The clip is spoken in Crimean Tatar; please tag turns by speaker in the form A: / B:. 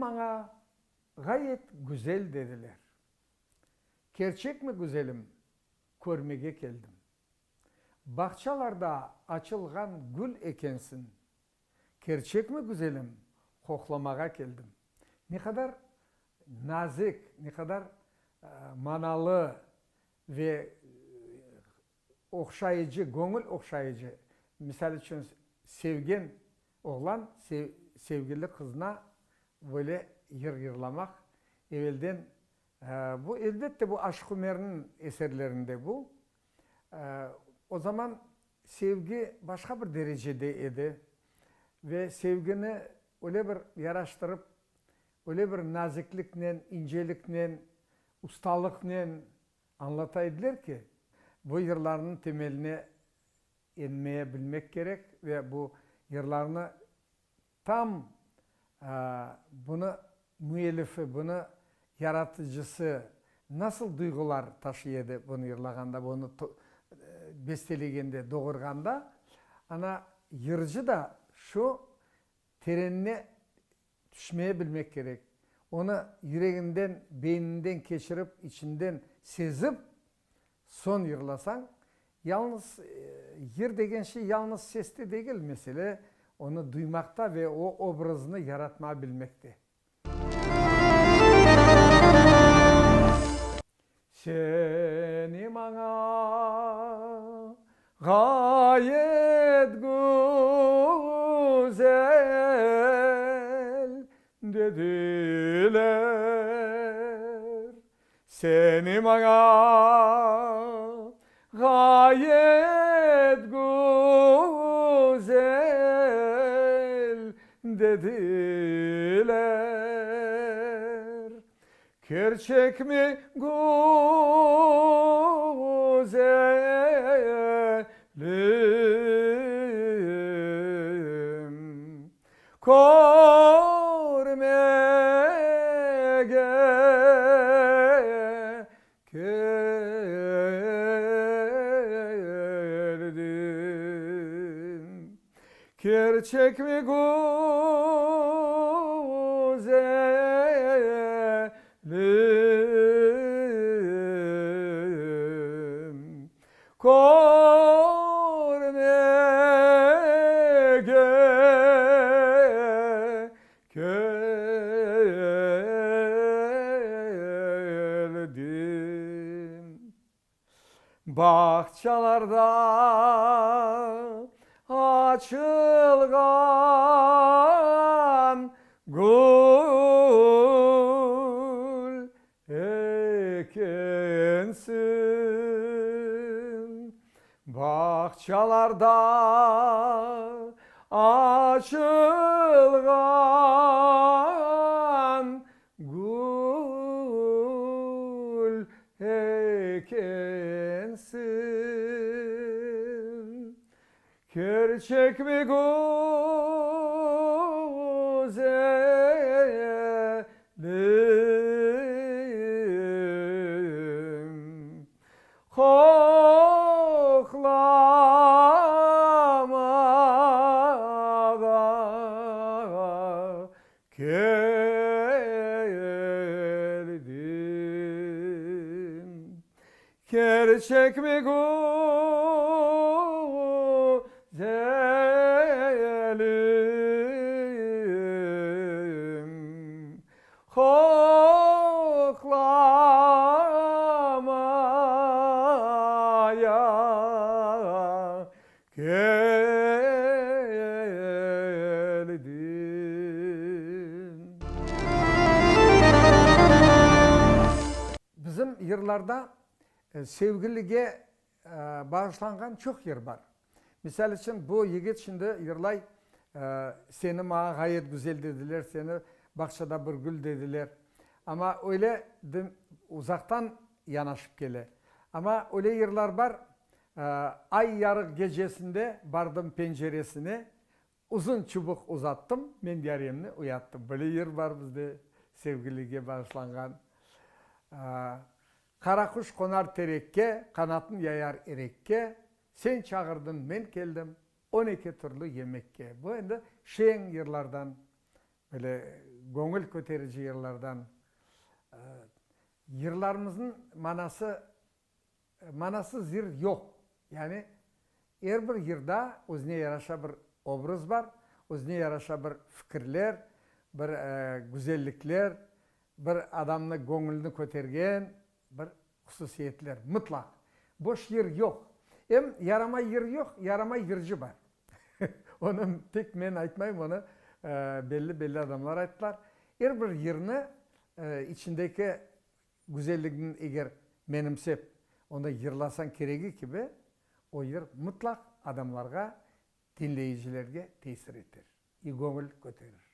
A: maña ğayet güzel dediler. Kerçekmi güzelim, körmege keldim. Bağçalarda açılğan gül ekensiñ. Kerçekmi güzelim, qoqlamağa keldim. Ne qadar nazik, ne qadar manalı ve ohşayıcı, göñül ohşayıcı, misal içün, sevgen oğlan sevgili qızına böyle yır yırlamaq, evelden, bu, elbette, bu Aşıq Umerniñ eserlerinde bu. O zaman sevgi başqa bir derecede edi ve sevgini öyle bir yaraştırıp, öyle bir nazikliknen, inceliknen, ustalıqnen Añlata ediler ki, bu yırlarnıñ temeline enmeye bilmek kerek ve bu yırlarnı tam bunı müellifi, bunı yaratıcısı nasıl duyğular taşıy edi bunı yırlağanda, bunı bestelegende, doğurğanda, ana, yırcı da şu terenine Tüşmeye bilmek kerek. Onı yüreginden, beyninden keçirip, içinden sezip, soñ yırlasañ, yalnız yır degen şey yalnız seste degil, mesele onı duymaqta ve o obraznı yaratmağa bilmekte. Seni maña ğayet güzel dediler, Seni maña ğayet güzel dediler. Kerçekmi güzelim, körmege keldim. Kerçekmi güzelim, körmege keldim. Bağçalarda açılğan gül ekensiñ. Bağçalarda açılğan Gül ekensiñ, kerçek mi güzelim? Qoqlamağa Keldim, kerçek mi güzelim, Qoqlamaya Keldim. Bizim yırlarda sevgilige bağışlanğan çoq yır bar. Misal içün, bu yigit şimdi yırlay, Seni maña ğayet güzel dediler, seni bağçada bir gül dediler. Amma öyle uzaqtan yanaşıp kele. Amma öyle yırlar bar, Ay yarıq gecesinde bardım penceresine, Uzun çubuq uzattım, men yaremni uyattım. Böyle yır bar bizde, sevgilige bağışlanğan. Qara quş qonar terekke, Qanatın yayar erekke, Sen çağırdın, men keldim, On eki türlü yemekke. Bu endi şeñ yırlardan. Böyle göñül köterici yırlardan. Yırlarımıznıñ manası, manasız yır yoq. Yani er bir yırda özüne yaraşa bir obraz bar, özüne yaraşa bir fikirler, bir güzellikler, bir adamnı göñülini kötergen bir hususiyetler. Mıtlaq. Boş yır yoq. Em yaramay yır yoq, yaramay yırcı bar. Onı tek men aytmayım, onı belli-belli adamlar ayttılar. Er bir yırnı içindeki güzelligini eger menimsep, onı yırlasañ keregi kibi, o yır mıtlaq adamlarğa, diñleyicilerge tesir eter, i göñül köterir.